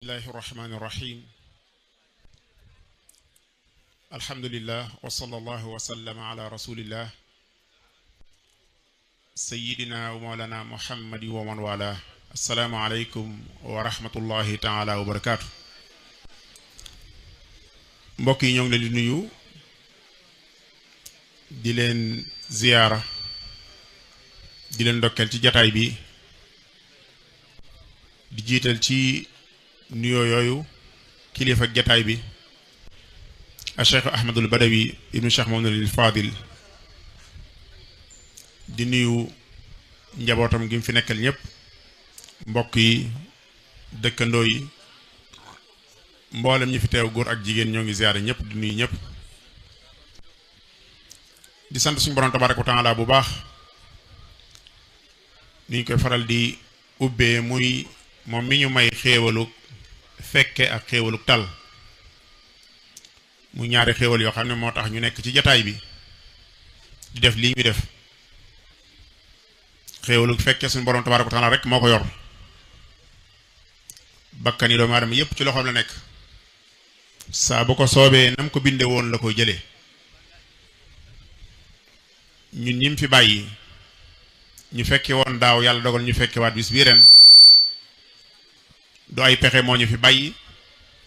bismillahi irrahmani irrahim alhamdulillah wa sallallahu wa sallama ala rasulillah sayidina wa mawlana muhammadi wa man wala assalaamu aleykum wa rahmatullahi taala wa barakaatu. mbokk yi ñoo ngi leen di nuyu di leen ziyaara di leen ndokkeel ci jataay bi di jiital ci nuyoo yooyu kilifa ak jataay bi a Cheikh Ahmadul Badawi ibnu Cheikh Mamadul Fadil di nuyu njabootam gi mu fi nekkal ñëpp mbokk yi dëkkandoo yi mboolem ñi fi teew góor ak jigéen ñoo ngi ziyaare ñëpp di nuyu ñëpp di sant suñu borom tabaaraka wa taala bu baax ni ñu koy faral di ubbee muy moom mi ñu may xéewaluk fekke ak xéewaluk tal mu ñaari xéewal yoo xam ne moo tax ñu nekk ci jataay bi di def lii ñu def xéewaluk fekke suñu borom tabaaraka wa taala rek moo ko yor bakkani doomu aadama yépp ci loxoom la nekk saa bu ko soobee nam ko binde woon la koy jëlee ñun ñim fi bàyyi ñu fekke woon daaw yàlla dogal ñu fekke waat bis bii ren du ay pexe moo ñu fi bàyyi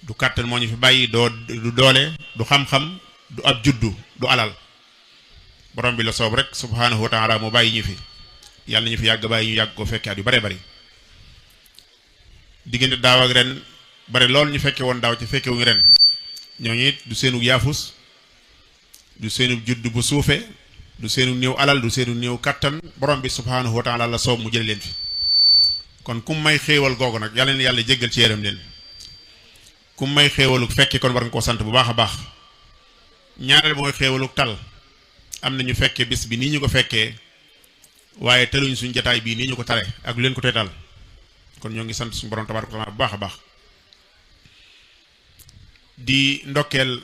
du kàttan moo ñu fi bàyyi du doole du xam-xam du ab juddu du alal borom bi la soob rek subhanahu wa taala mu bàyyi ñu fi yàlla ñu fi yàgg bàyyi ñu yàgg ko fekke at yu bare bari diggante daaw ak ren bari lool ñu fekke woon daaw ci fekke wuñu ren ñooñu it du seenu yaafus du seenu juddu bu suufe du seenu néew alal du seenu néew kàttan borom bi subhanahu wa taala la soob mu jële leen fi kon kum may xéewal googu nag yàlla na yàlla jéggal ci yaram leen kum may xéewalu fekke kon war nga koo sant bu baax a baax ñaareel mooy xéewalu tal am na ñu fekke bis bi nii ñu ko fekkee waaye teluñ suñ jataay bii nii ñu ko tare ak lu leen ko teetal kon ñoo ngi sant suñu borom tabaaraka wa taala bu baax a baax di ndokkeel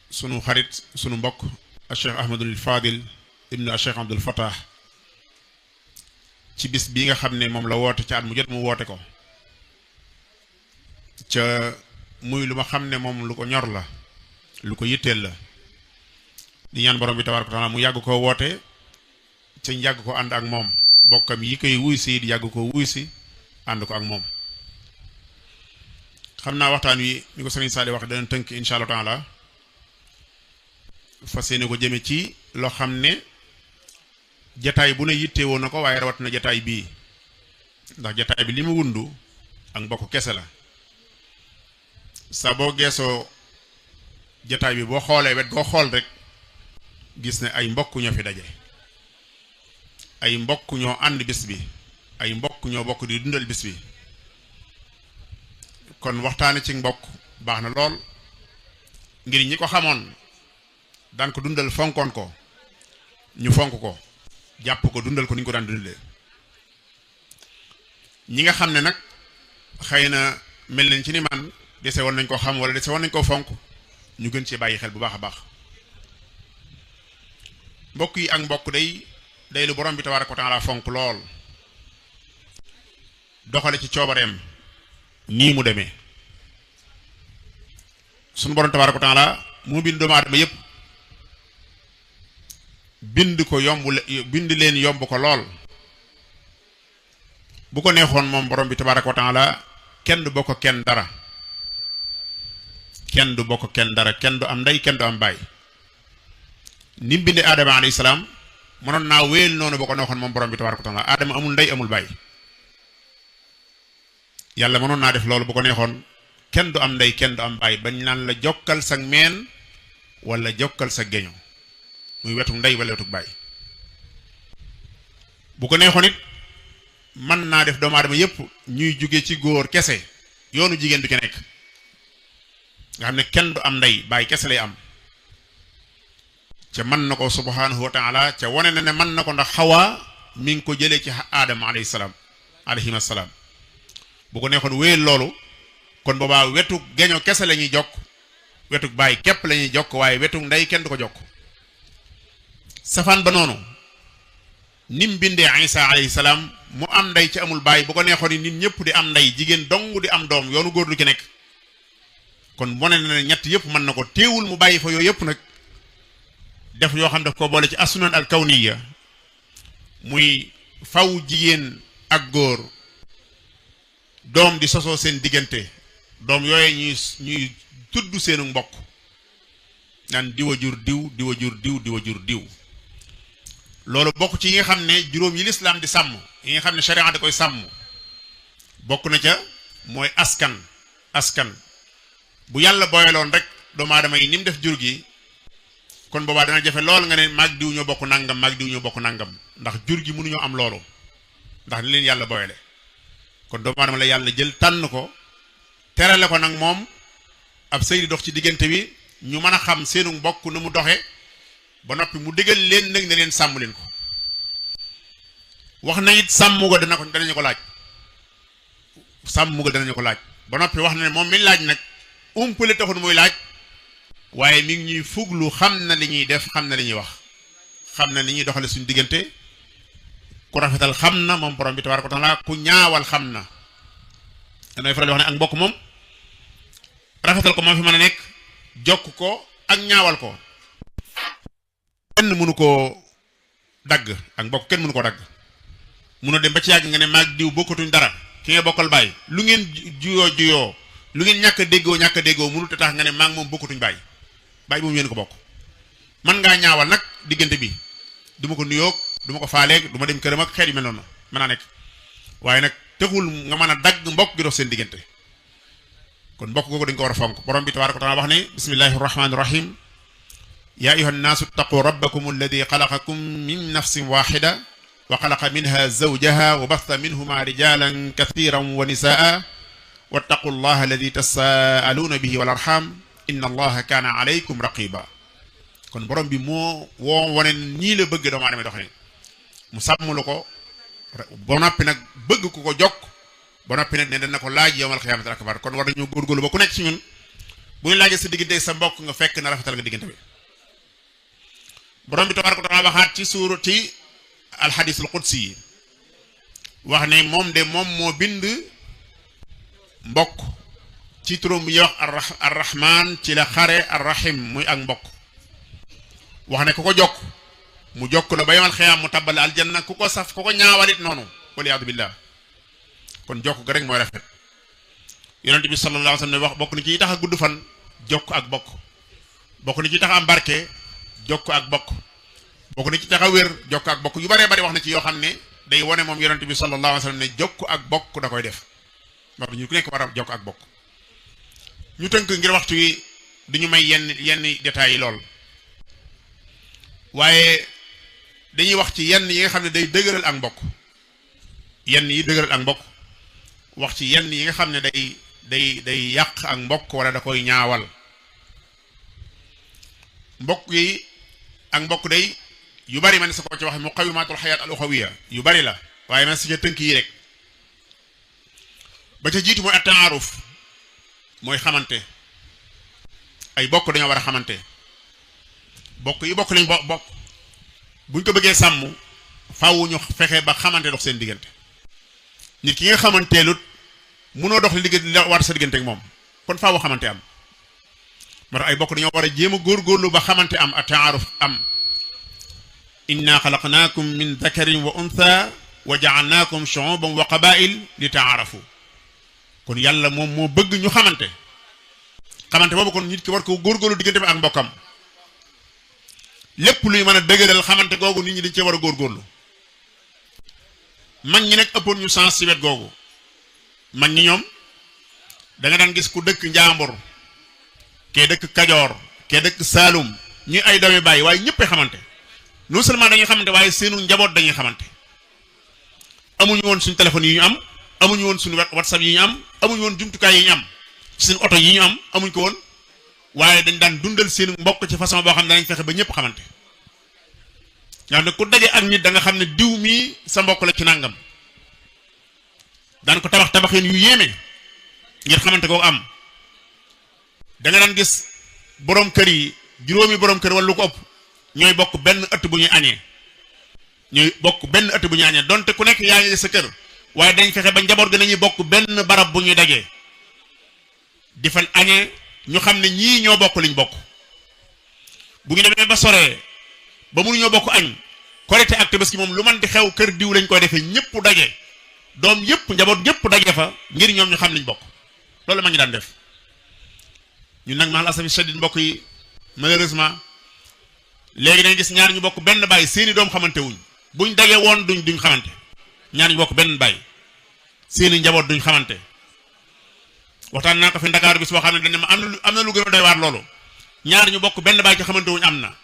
sunu xarit sunu mbokk a Cheikh Ahmadul Fadil ibnu a Cheikh Abdul Fattah ci bis bii nga xam ne moom la woote ca at mu jot mu woote ko ca muy lu ma xam ne moom lu ko ñor la lu ko yitteel la di ñaan borom bi tabaaraka wa taala mu yàgg ko woote ca yàgg ko ànd ak moom bokkam yi koy wuy si di yàgg ko wuy si ànd ko ak moom xam naa waxtaan wi ni ko Serigne Saliou wax dana tënk insha Allah taala fas yéene ko jëme ci loo xam ne jataay bu ne yitte woon na ko waaye rawat na jataay bii ndax jataay bi li mu wundu ak mbokk kese la sa boo geesoo jataay bi boo xoolee wet goo xool rek gis ne ay mbokk ñoo fi daje ay mbokk ñoo ànd bis bi ay mbokk ñoo bokk di dundal bis bi kon waxtaane ci mbokk baax na lool ngir ñi ko xamoon daan ko dundal fonkoon ko ñu fonk ko jàpp ko dundal ko ni ñu ko daan dundalee ñi nga xam ne nag xëy na mel nañ ci ni man dese woon nañ ko xam wala dese woon nañ ko fonk ñu gën ci bàyyi xel bu baax a baax mbokk yi ak mbokk day lu borom bi tabaaraka wa taala fonk lool doxale ci coobareem nii mu demee sunu borom tabaaraka wa taala mu bind doomu aadama yépp bind leen yomb ko lool bu ko neexoon moom borom bi tabaaraka wa taala kenn du bokk kenn dara kenn du bokk kenn dara kenn du am ndey kenn du am baay ni mu bindee Adama alayhi salaam mënoon naa wéyal noonu boo ko neexoon moom borom bi tabaaraka wa taala Adama amul ndey amul baay yàlla mënoon naa def loolu bu ko neexoon kenn du am ndey kenn du am baay bañ naan la jokkal sa meen wala jokkal sa geño muy wetu ndey wala wetu baay bu ko neexoon it mën naa def doomu aadama yépp ñuy jóge ci góor kese yoonu jigéen du ci nekk nga xam ne kenn du am ndey baay kese lay am ca mën na ko subhanahu wa taala ca wane na ne mën na ko ndax xawaa mi ngi ko jëlee ci aadama alayhi salaam bu ko neexoon wéyal loolu kon boobaa wetu geño kese la ñuy jokk wetu baay képp la ñuy jokk waaye wetu ndey kenn du ko jokk safaan ba noonu nim bindee Isa alayhi salaam mu am ndey ci amul baay bu ko neexoon ni nit ñëpp di am ndey jigéen dong di am doom yoonu góor du ci nekk kon wane na ne ñett yëpp mën na ko teewul mu bàyyi fa yooyu yëpp nag def yoo xam daf ko boole ci asunan al kawniya muy faw jigéen ak góor doom di sosoo seen diggante doom yooyu ñuy tudd seenu mbokk naan diwa jur diw diwa jur diw diwa jur diw loolu bokk ci yi nga xam ne juróom yi lislaam di sàmm yi nga xam ne sharia da koy sàmm bokk na ca mooy askan bu yàlla booyaloon rek doomu aadama yi ni mu def jur gi kon boobaa dana jafe lool nga ne maag diw ñoo bokk nangam maag diw ñoo bokk nangam ndax jur gi mënuñoo am loolu ndax ni leen yàlla booyale kon doomu aadama la yàlla jël tànn ko terale ko nag moom ab sëy di dox ci diggante bi ñu mën a xam seenu mbokk nu mu doxe ba noppi mu digal leen nag ne leen sàmm leen ko wax na it sàmm ga danañu ko laaj sàmm ga danañu ko laaj ba noppi wax na ne moom mi laaj nag umpale taxul muy laaj waaye mi ngi ñuy fuglu xam na li ñuy def xam na li ñuy wax xam na li ñuy doxale suñu diggante ku rafetal xam na moom borom bi tabaaraka wa taala ku ñaawal xam na danay faral di wax ne ak mbokk moom rafetal ko moo fi mën a nekk jokk ko ak ñaawal ko kenn mënu koo dagg ak mbokk kenn mënu koo dagg mënoo dem ba ci yàgg nga ne maag diw bokkatuñ dara ki nga bokkal bàyyi lu ngeen juyoo lu ngeen ñàkk a déggoo mënut a tax nga ne maag moom bokkatuñ bàyyi moom yéen ko bokk man ngaa ñaawal nag diggante bi du ma ko nuyoog du ma ko faaleeg du ma dem këram ak xeet yu mel noonu mën naa nekk waaye nag texul nga mën a dagg mbokk gi dox seen diggante kon mbokk googu dañ ko war a fonk borom bi tabaaraka wa taala wax ne bismillahi rahmaani rahim yaa ayyuha nnaasu ttaqu rabbakum alladi xalaqakum min nafsin waxida wa xalaqa minha zawjaha wa basta minhuma rijalan kathiran wa nisaa wattaqu llaha alladi tasaaluuna bihi wal arham inna allaha kaana alaykum raqiba kon borom bi moo woo wane ñii la bëgg doomu aadama doxee mu sàmm lu ko ba noppi nag bëgg ku ko jokk ba noppi nag ne dana ko laaj yawmal xiyaamatil akbar kon war nañoo góorgóorlu ba ku nekk ci ñun bu ñu laajee sa diggante sa mbokk nga fekk na rafetal nga diggante bi borom bi tabaaraka wa taala waxaat ci suurati alxadiisul qudsi yi wax ne moom de moom moo bind mbokk ci turam bi wax arrahman ci la xare arrahim muy ak mbokk wax ne ku ko jokk mu jokk la ba yawmal xiyaam mu tabbal aljanna ku ko saf ku ko ñaawalit noonu waliyaadu billah kon jokk ga rek mooy rafet yonent bi sallallahu alayhi wa sallam ne wax bokk ni ci tax a gudd fan jokk ak bokk bokk ni ci tax a am barke jokk ak bokk bokk ni ci tax a wér jokk ak bokk yu baree bari wax na ci yoo xam ne day wone moom yonent bi sallallahu alayhi wa sallam ne jokk ak bokk da koy def ndax ñu ku nekk war a jokk ak bokk ñu tënk ngir waxtu wi duñu may yenn détails yi lool waaye dañuy wax ci yenn yi nga xam ne day dëgëral ak mbokk yenn yi dëgëral ak mbokk wax ci yenn yi nga xam ne day yàq ak mbokk wala da koy ñaawal mbokk yi ak mbokk day yu bari man sa ko ci waxe muqawimatul xayaat al uxawiya yu bari la waaye man si ca tënk yi rek ba ca jiitu mooy at-taaruf mooy xamante ay bokk dañoo war a xamante bokk yi bokk lañ bokk buñ ko bëggee sàmm faaw ñu fexe ba xamante dox seen diggante nit ki nga xamanteelut munoo dox li war sa diggante ak moom kon faaw xamante am moo tax ay bokk dañoo war a jéem a góorgóorlu ba xamante am at-taaruf am inna xalaqnaakum min dakarin wa untha wa jaalnaakum shuuban wa qabail li taarafu kon yàlla moom moo bëgg ñu xamante boobu kon nit ki war ko góorgóorlu diggante bi ak mbokkam lépp luy mën a dëgëral xamante googu nit ñi dañ cee war a góorgóorlu mag ñi nag ëppoon ñu sens ci wet googu mag ñi ñoom da nga daan gis ku dëkk Njaambur kee dëkk Kajoor kee dëkk Saalum ñuy ay doomi bàyyi waaye ñëpp xamante non seulement dañuy xamante waaye seenu njaboot dañuy xamante amuñu woon suñu téléphone yi ñu am amuñu woon suñu whatsapp yi ñu am amuñu woon jumtukaay yi ñu am suñu oto yi ñu am amuñ ko woon waaye dañ daan dundal seen mbokk ci façon boo xam ne danañ fexe ba ñëpp xamante nga xam ne ku daje ak nit da nga xam ne diw mii sa mbokk la ci nàngam daan ko tabaxin yu yéeme ngir xamante koo am da nga daan gis borom kër yi juróomi borom kër wala lu ko ëpp ñooy bokk benn ëtt bu ñuy añee ñuy bokk benn ëtt bu ñu añee donte ku nekk yaa ngi sa kër waaye dañ fexe ba njaboot gi nañuy bokk benn barab bu ñuy dajee di fa añee ñu xam ne ñii ñoo bokk liñ bokk. bu ñu demee ba soree ba mënuñoo bokk añ Korité ak Tabaski moom lu man di xew kër diw lañ koy defee ñëpp daje doom yëpp njaboot yëpp daje fa ngir ñoom ñu xam liñ bokk loolu ma ngi daan def. ñun nag maal asafi shadid mbokk yi malheureusement léegi dañuy gis ñaar ñu bokk benn baay seeni doom xamante wuñ buñ dagee woon duñ xamante ñaar ñu bokk benn baay seeni njaboot duñ xamante. waxtaan naa ko fi Ndakaaru bis boo xam ne dañ ne ma am na lu gën a doy waar loolu ñaar ñu bokk benn baay ci xamante wuñ am na.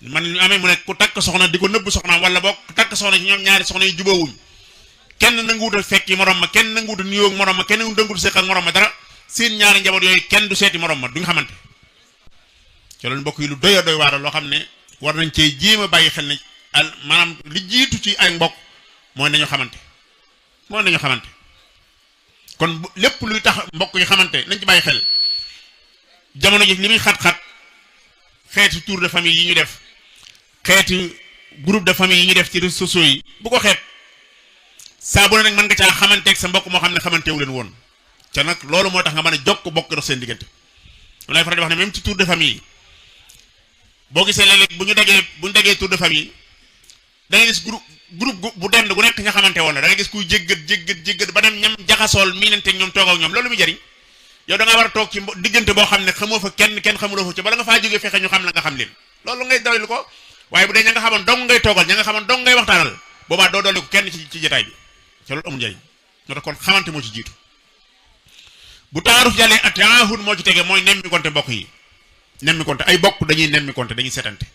man ñu amee mu ne ku takk soxna di ko nëbb soxnaam wala bokk takk soxna ci ñoom ñaari soxna yi jubóowuñ kenn nanguwut a fekki morom ma kenn nanguwut a nuyoo ak morom ma kenn nanguwut a seq ak morom ma dara seen ñaari njaboot yooyu kenn du seeti morom ma duñ xamante. ci loolu mbokk yi lu doy a doy waar loo xam ne war nañ cee jéem a bàyyi xel ne maanaam li jiitu ci ay mbokk mooy nañu xamante kon lépp luy tax mbokk yi xamante nañ ci bàyyi xel jamono ji li muy xat-xat xeeti tour de famille yi ñu def xeeti groupe de famille yi ñu def ci réseaux sociaux yi bu ko xeet saa bu ne nag mën nga caa xamanteeg sa mbokk moo xam ne xamanteewu leen woon ca nag loolu moo tax nga mën a jokk bokk dox seen diggante mu lay faral di wax ne même ci tour de famille yi boo gisee léeg-léeg bu ñu dagee tour de famille da ngay gis groupe bu dend gu nekk nga xamante woon la da ngay gis kuy jéggat ba dem ñam jaxasool miinanteeg ñoom toog ak ñoom loolu muy jëriñ yow da nga war a toog ci diggante boo xam ne xamoo fa kenn xamuloo fa ci bala nga faa jógee fexe ñu xam la nga xam leen loolu ngay doylu ko waaye bu dee ña nga xamoon dong ngay toogal ña nga xamoon dong ngay waxtaanal boobaa doo dolli ko kenn ci jotaay bi te loolu amul njëriñ moo tax kon xamante moo ci jiitu bu taaruf jàllee ak taahud moo ci tege mooy nemmi konte mbokk yi nemmi konte ay bokk dañuy nemmi konte dañuy setante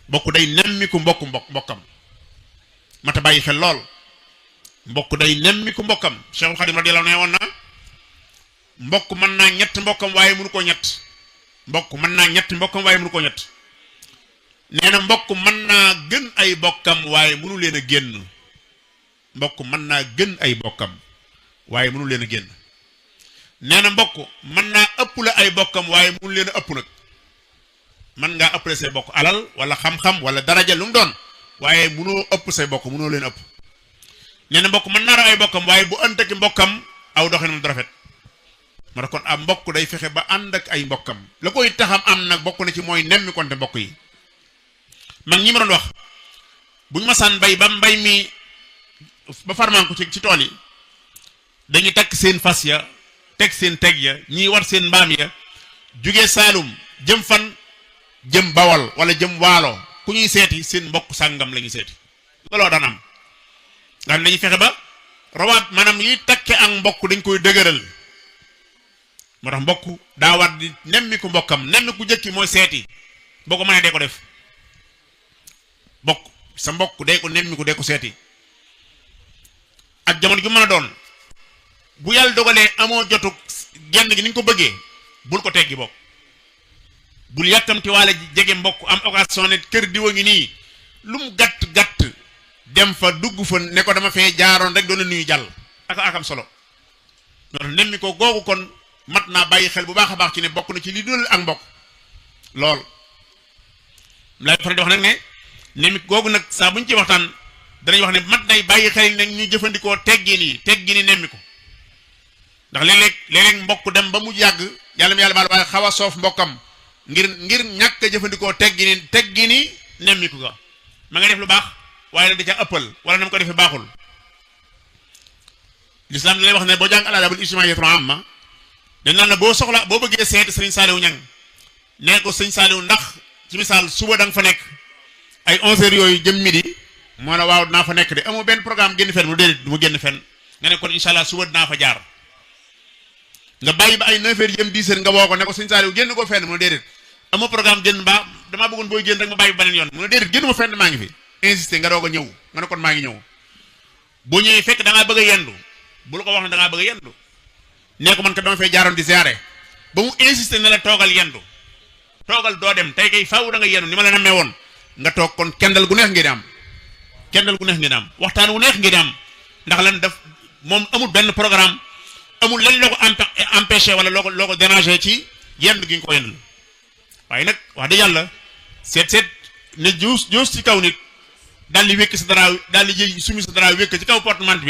bokk day nemmiku mbokkam mata bàyyi xel lool mbokk day nemmiku mbokkam Cheikhul Khadim radiyallahu anhu woon na mbokk mën naa ñett mbokkam waaye mënu koo ñett mbokk mën naa ñett mbokkam waaye mënu koo ñett nee na mbokk mën naa gën ay bokkam waaye mënu leen a génn mbokk mën naa gën ay bokkam waaye mënu leen a génn nee na mbokk mën naa ëpp la ay bokkam waaye mënu leen a ëpp nag mën ngaa ëppale say bokk alal wala xam-xam wala daraja lu mu doon waaye mënoo ëpp say bokk mënoo leen ëpp nee na mbokk mën naa raw ay bokkam waaye bu ënt ak mbokkam aw doxin moom du rafet moo tax kon am mbokk day fexe ba ànd ak ay mbokkam la koy taxam am nag bokk na ci mooy nemmi konte mbokk yi mag ñi ma doon wax buñ masaan bay ba mbay mi ba farmaan ko ci tool yi dañuy takk seen fas ya teg seen teg ya ñiy war seen mbaam ya jóge Saalum jëm fan jëm Bawol wala jëm Waalo ku ñuy seeti seen mbokk sàngam la ñuy seeti looloo daan am nga xam ne dañuy fexe ba rawaat maanaam yiy takke ak mbokk dañ koy dëgëral moo tax mbokk daa war di nemmi ku mbokkam nemmi ku jëkki mooy seeti boo ko mënee dee ko def bokk sa mbokk dee ko nemmi ku dee ko seeti ak jamono ju mën a doon bu yàlla dogalee amoo jotu genn gi ni nga ko bëggee bul ko teggi bokk bul yàkkamti waale jege mbokk am occasion ne kër diwa ngi nii lu mu gàtt dem fa dugg fa ne ko dama fee jaaroon rek doon na nuyu jàll akam solo loolu nemmi ko googu kon mat naa bàyyi xel bu baax a baax ci ne bokk na ci li dul ak mbokk lool lay faral di wax nag ne nemmi googu nag saa buñ ci waxtaan danañ wax ne mat nay bàyyi xel nag ñu jëfandikoo teggini nemmi ko ndax léeg-léeg mbokk dem ba mu yàgg yàlla baal waaye xaw a soof mbokkam ngir ñàkk a jëfandikoo teggini nemmi ko ga ma nga def lu baax waaye nag da ca ëppal wala na ma ko defee baaxul l'islam lay wax ne boo jàng al-aadaabul ijtimaa'iyya amma dañ naan la boo bëggee seeti sëriñ Saaliw ñang nee ko sëriñ Saaliw ndax ci misaal suba da nga fa nekk ay 11h yooyu jëm midi moo ne waaw dinaa fa nekk de amoo benn programme génn fenn mu déedéet du ma génn fenn nga ne kon incha allah suba dinaa fa jaar nga bàyyi ba ay 9h jëm 10h nga woo ko ne ko sëriñ Saaliw génn ko fenn mu ne déedéet amoo programme génn ba damaa bëggoon booy génn rek ma bàyyi ba beneen yoon mu ne déedéet génn ma fenn maa ngi fi insister nga doog a ñëw nga ne kon maa ngi ñëw boo ñëwee fekk da ngaa bëgg a yendu bul ko wax ne da ngaa bëgg a yendu nee ko man kat dama fay jaaroon di ziare ba mu insister ne la toogal yendu toogal doo dem tey kay faaw da nga yendu ni ma la namee woon nga toog kon kendal gu neex ngeen am waxtaan wu neex ngeen am ndax lan def moom amul benn programme amul lenn loo ko empêché wala loo ko dérangé ci yendu gi nga ko yendul waaye nag wax dëgg yàlla seet ne juus ci kaw nit daal di wékk sa dara daal di jël sumi sa dara wékk ci kaw porte-manteau bi